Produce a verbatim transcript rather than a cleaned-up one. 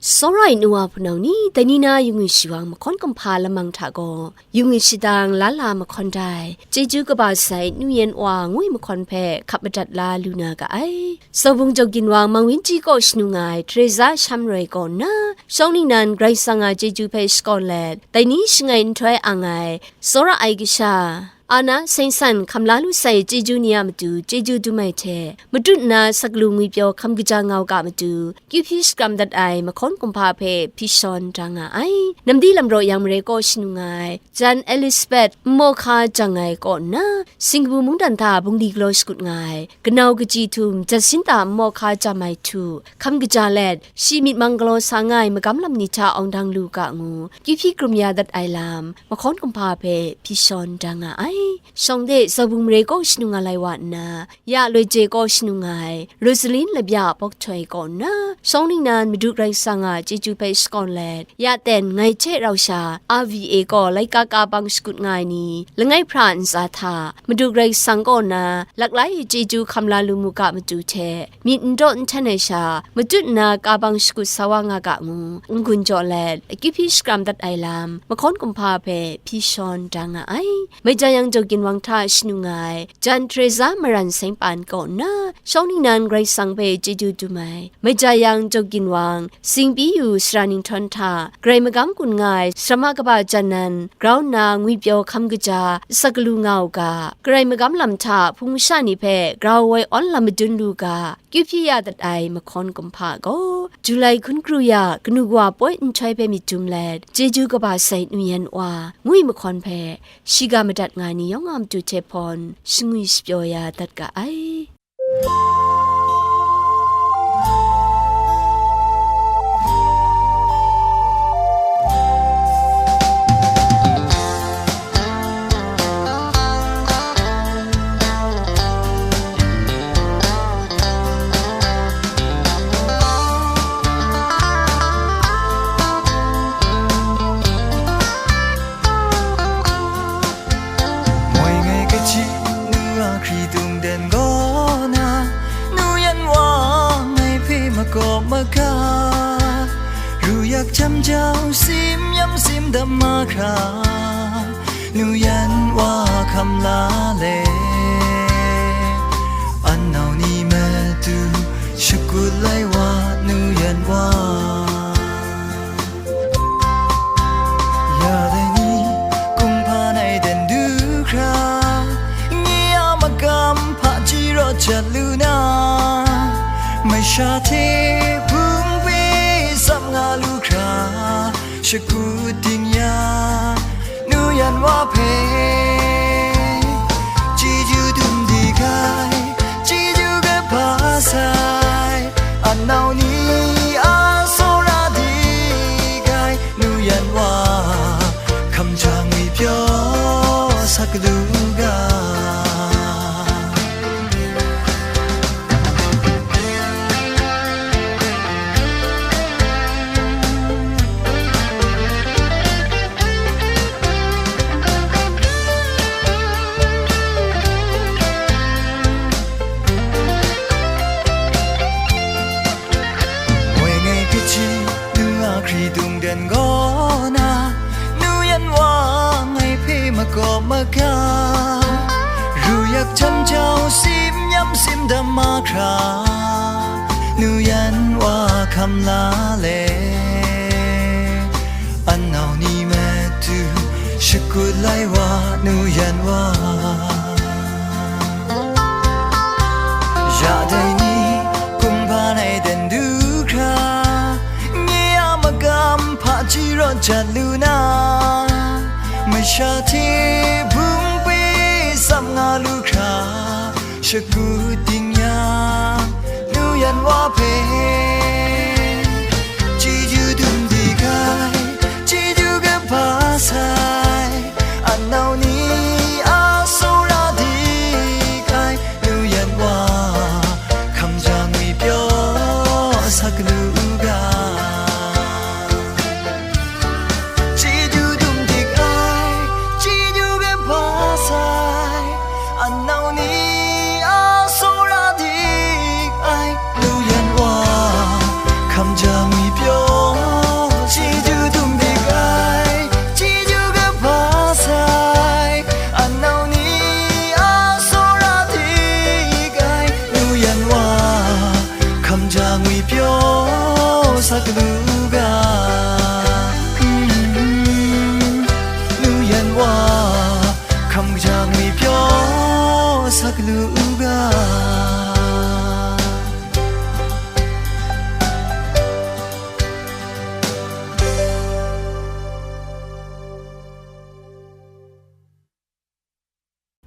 Tsawra ai nu wa hpunau ni, dai ni na yu ngwi shi wang mahkawn kumhpa lamang hta gaw, yu ngwi shadang la la mahkawn dai, chyeju kaba sai Nu Yan Wa ngu ai mahkawn hpe hkap madat la lu na ga ai. Zaubung Jawgin Wang Mang Wen Ji kaw shanu nga ai Teresa Shamroi kaw nna, shawng ningnan Karai Kasang a chyeju hpe shakawn let, dai ni shangai nhtoi ang ai, tsawra ai kasha, Ana Seng San hkam la lu sai chyeju ni a matu chyeju dum ai hte, matut nna saklaw ngwipyaw hkam kaja nga u ga matu, kyu hpyi shakram dat ai mahkawn kumhpa hpe hpyi shawn da nga ai. Namdi lamraw yang mare kaw shanu nga ai, Jan Elizabeth nmaw hka jang ai kaw nna, Singkabu mungdan hta bungli galaw shakut nga ai, kanau kachyi htum Jacinta nmaw hka jam ai htu, hkam kaja let, shi myit mang galaw sa nga ai magam lam ni hta awng dang lu ga ngu, kyu hpyi krum ya dat ai lam, mahkawn kumhpa hpe hpyi shawn da nga ai. Shawng de Zaubung mare kaw shanu nga lai wa nna, ya loi je kaw shanu nga ai, Rosaline Labya Bok Htoi kaw nna, shawng ningnan Madu Karai Kasang a chyeju hpe shakawn let, ya ten ngai hte rau sha R V A kaw laika ka bang shakut nga ai ni, langai hpra ntsa hta, Madu Karai Kasang kaw na, laklai i chyeju hkam la lu mu ga matu hte, myit n daw n hten ai sha, matut nna ka bang shakut sa wa nga ga ngu, n-gun jaw let, akyu hpyi shakram dat ai lam, mahkawn kumhpa hpe hpyi shawn da nga ai. Maija yang Jawgin Wang hta shanu nga ai, Jan Teresa Maran Seng Pan kaw nna, shawng ningnan Karai Kasang hpe chyeju dum ai, Maija yang Jawgin Wang, Singpi yu sara ninghtawng hta, Karai magam gun nga ai, sarama kaba jan nan, grau nna ngwipyaw hkam kaja, saklaw nga u ga, Karai magam lam hta, hpung masha ni hpe grau woi awn lam madun lu ga, kyu hpyi ya dat ai mahkawn kumhpa gaw, July hkun kru ya, kanu kawa poi nhtoi hpe myit dum let, chyeju kaba sai Nu Yan Wa, ngu ai mahkawn hpe, shiga madat nga ai ni yawng a matu hte hpawn, shangwi shapyaw ya dat ga ai. Moi ngai kaji nu a hkritung den gaw na, Nu Yan Wa ngai hpe makawp maga, ru yak jam jau sim yam sim dam mahkra, Nu Yan Wa hkam la le, an nau ni matu shakut lai wa, Nu Yan Wa. Ya dai ni, kumhpa nai dan du hkra, nye a magam hpaji rawt jat lu na, masha hte bungbi tsap nga lu hkra, shakut ding ya, Nu Yan Wa hpe chyeju dum di ai, chyeju kaba sai, an nau ni a tsawra di ai, Nu Yan Wa, hkam ja ngwipyaw sak lu ga. Moi ngai kaji nu a hkritung dan gaw na, Nu Yan Wa ngai hpe makawp maga, ru yak jam jau sim yam sim dam mahkra, Nu Yan Wa hkam la le, an nau ni matu shakut lai wa, Nu Yan Wa. Ya dai ni, kumhpa nai dan du hkra, nye a magam hpaji rawt jat lu na, masha hte bungbi tsap nga lu hkra, shakut ding ya, Nu Yan Wa hpe